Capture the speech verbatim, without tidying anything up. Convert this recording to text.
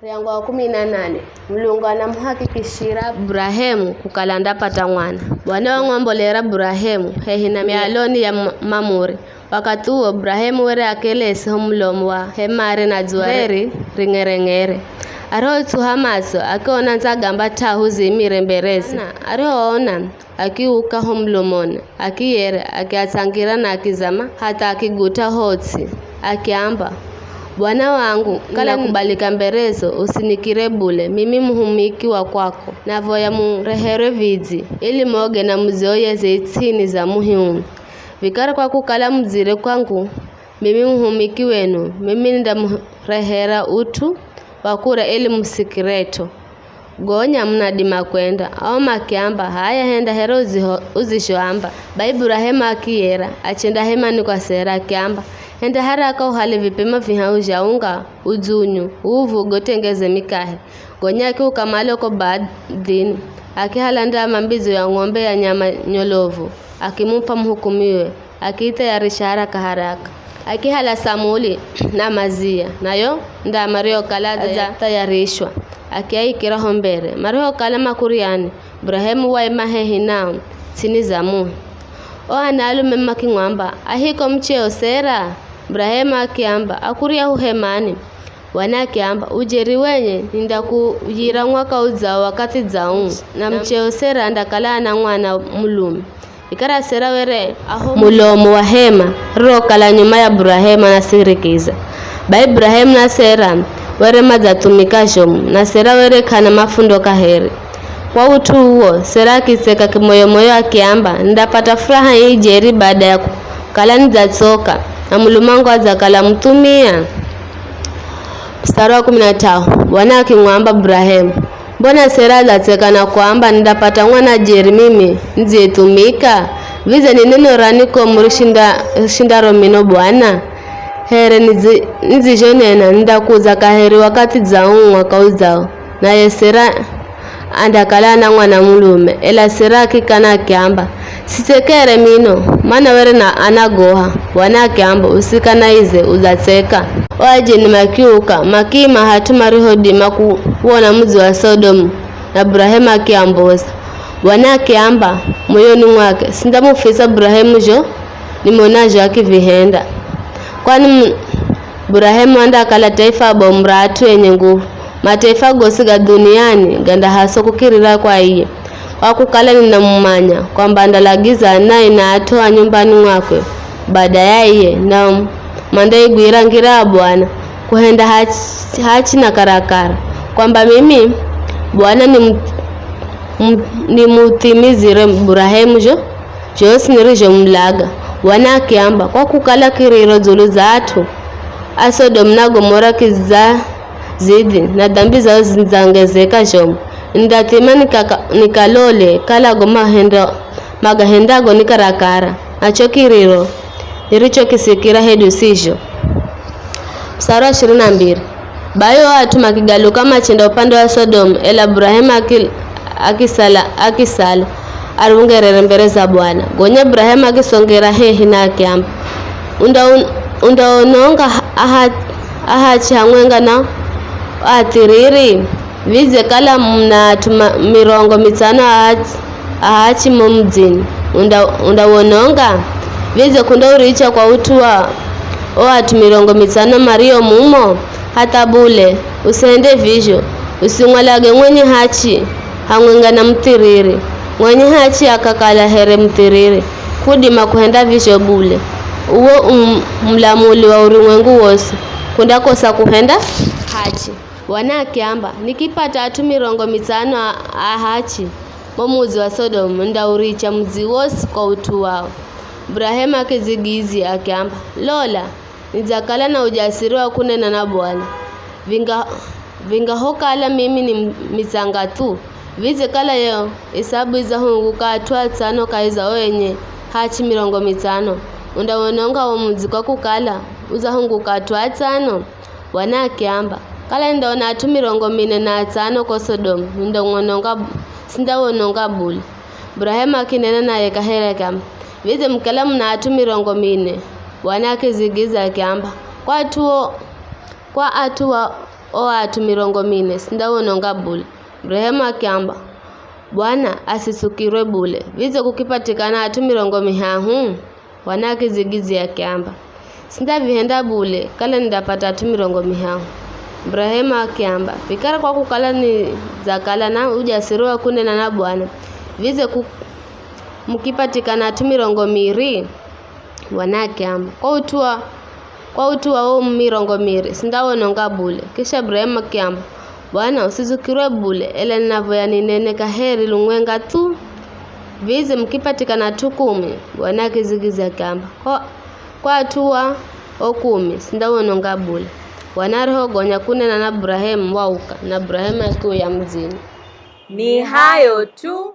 Muryango wa kumi na nane. Mulungu anamuhakikishira Burahemu kukala andapata mwana. Bwana wamwambolera Burahemu hehi na mialoni ya Ma- Mamure. Wakathi uwo Burahemu were akelesi ho mulomo wa hemare na dzuwa reri ring'ereng'ere. Arihoitsuha matso, akiona ndza gamba t'ahu ziimire mbereze. Na arihoona, akiuka ho mulomoni, akiyera, akiatsangira na akizama hatha akiguta ho ts'i, akiamba, "Bwana wangu, kala ninakubalika mberezo, usinikire bule, mimi muhumiki wa kwako. Navoya mureherwe vidzi, ili moge na muzioyeze its'ini za muhi unu. Vikara kwa kukala mudzire kwangu, mimi muhumiki wenu, mimi nindamurehera ut'u wa kurya ili musikiret'o." Gonya munadima kwenda. Ao makiamba, "H'aya, henda here uziho- uzizhoamba." Bai Burahemu akiyera, achenda hemani kwa Sera, akiamba, "Henda haraka uhale vipimo vihahu zha unga, udzunyu, uvu, gotengeze mikahe." Gonya akiuka malo ko baadhini, akihala ndama mbidzo ya ng'ombe ya nyama nyolovu, akimup'a muhukumiwe, akiithayarisha haraka-haraka. Akihala samuli na mazia, nayo ndama ariyokala adzathayarishwa, akiaikira ho mbere. Marihokala makuryani, Burahemu waima hehi nao, ts'ini za muhi. O anaalume makimwamba, "Ahiko mucheo Sera?" Burahemu akiamba, "Akuryahu hemani." Bwana akiamba, "Ujeri wenye nindakuyira mwaka udzao wakathi dza uu, na mucheo Sera andakala ana mwana mulume." Vikara Sera were aho mulomo wa hema rirokala nyuma ya Burahemu anasirikiza. Bai Burahemu na Sera were madzathumika zhomu, na Sera were k'ana mafundo kaheri. Kwa ut'u uwo, Sera akitseka kimoyomoyo akiamba, "Nindapata furaha ii jeri bada ya kukala nidzatsoka, na mulumangu adzakala muthumia." Mstari wa kumi na tano. Bwana akimwamba Burahemu, "Mbona Sera adzatseka na kuamba, 'Nindapata mwana jeri mimi nidziyethumika'? Vidze ni neno rani ko murishindaro mino Bwana? Here nidzi- nidzizhonena, nindakuza kaheri wakathi dza uu mwaka udzao." Naye Sera andakala ana mwana mulume, ela Sera akikana akiamba, "Sitsekere mino, mana were na anagoha." Bwana akiamba, "Usikanaize, udzatseka." O ajeni makiuka, makiima hat'u marihodima kuwona mudzi wa Sodomu, na Burahemu akiamboza. Bwana akiamba moyoni mwake, "Sindamufisa Burahemu zho nimonazho akivihenda." Kwani mu- Burahemu andakala taifa bomu ra at'u enye nguvu. Mataifa gosi ga dhuniani gandahaswa kukirira kwa iye, kwa kukala ninamumanya kwamba andalagiza anae na at'u a nyumbani mwakwe bada ya iye, nao mandaigwira ngira ya Bwana, kuhenda hachi, hachi na karakara, kwamba mimi Bwana nimu- mu- nimuthimizire Burahemu zho zhosi nirizhomulaga. Bwana akiamba, "Kwa kukala kiriro dzulu za at'u a Sodomu na Gomora kidzazidhi, na dhambi zao zidzangezeka zhomu, nindathima nikaka- nikalole kala go mahendo- magahendago ni karakara, na cho kiriro nirichokisikira hedu sizho." Mstari wa ishirini na mbili. Bai o at'u makigaluka machenda upande wa Sodomu, ela Burahemu aki- akisala, akisala ari ungerere mbere za Bwana. Gonya Burahemu akisongera hehi na akiamba, "Unda- undaononga aha- ahachi hamwenga na athiriri? Vidze kala muna at'u ma- mirongo mitsano ahachi, ahachi mo mudzini, unda- undawononga? Vidze k'undauricha kwa ut'u wa o at'u mirongo mitsano mario mumo? Hatha bule, usihende vizho, usimwalage mwenye hachi hamwenga na muthiriri. Mwenye hachi akakala here muthiriri, k'udima kuhenda vizho bule. Uwo um- mulamuli wa urumwengu wosi, k'undakosa kuhenda hachi." Bwana akiamba, "Nikipata at'u mirongo mitsano a- ahachi mo mudzi wa Sodomu, nindauricha mudzi wosi kwa ut'u wao." Burahemu akidzigidzya akiamba, "Lola, nidzakala na ujasiri wa kunena na Bwana. Vinga- vingahokala mimi ni mitsanga thu, vidze kala yo isabu idzahunguka at'u atsano kahi za o enye hachi mirongo mitsano, undawononga wo mudzi kwa kukala udzahunguka at'u atsano?" Bwana akiamba, "Kala nindaona at'u mirongo mine na atsano ko Sodomu, nindawononga, sindawononga bule." Burahemu akinena naye kaheri akiamba, "Vidze mukala muna at'u mirongo mine?" Bwana akidzigidzya akiamba, "Kwa at'u o- kwa at'u wa- O at'u mirongo mine sindaononga bule. Burahemu akiamba, Bwana asitsukirwe bule, vidze kukipatikana at'u mirongo mihahu? Bwana akidzigidzya akiamba, Sindavihenda bule, kala nindapata at'u mirongo mihahu. Burahemu akiamba, Vikara kwa kukala nidzakala na ujasiri wa kunena na Bwana, vidze ku- mukipatikana at'u mirongo miri? Bwana akiamba, Kwa ut'u wa kwa ut'u wa o mirongo miri sindaononga bule. Kisha Burahemu akiamba, Bwana usitsukirwe bule, ela ninavoya ninene kaheri lumwenga thu. Vidze mukipatikana at'u kumi? Bwana akidzigidzya akiamba, Kwa at'u wa o kumi sindaononga bule. Bwana arihogonya kunena na Burahemu wauka, na Burahemu akiuya mudzini. Ni hayo tu.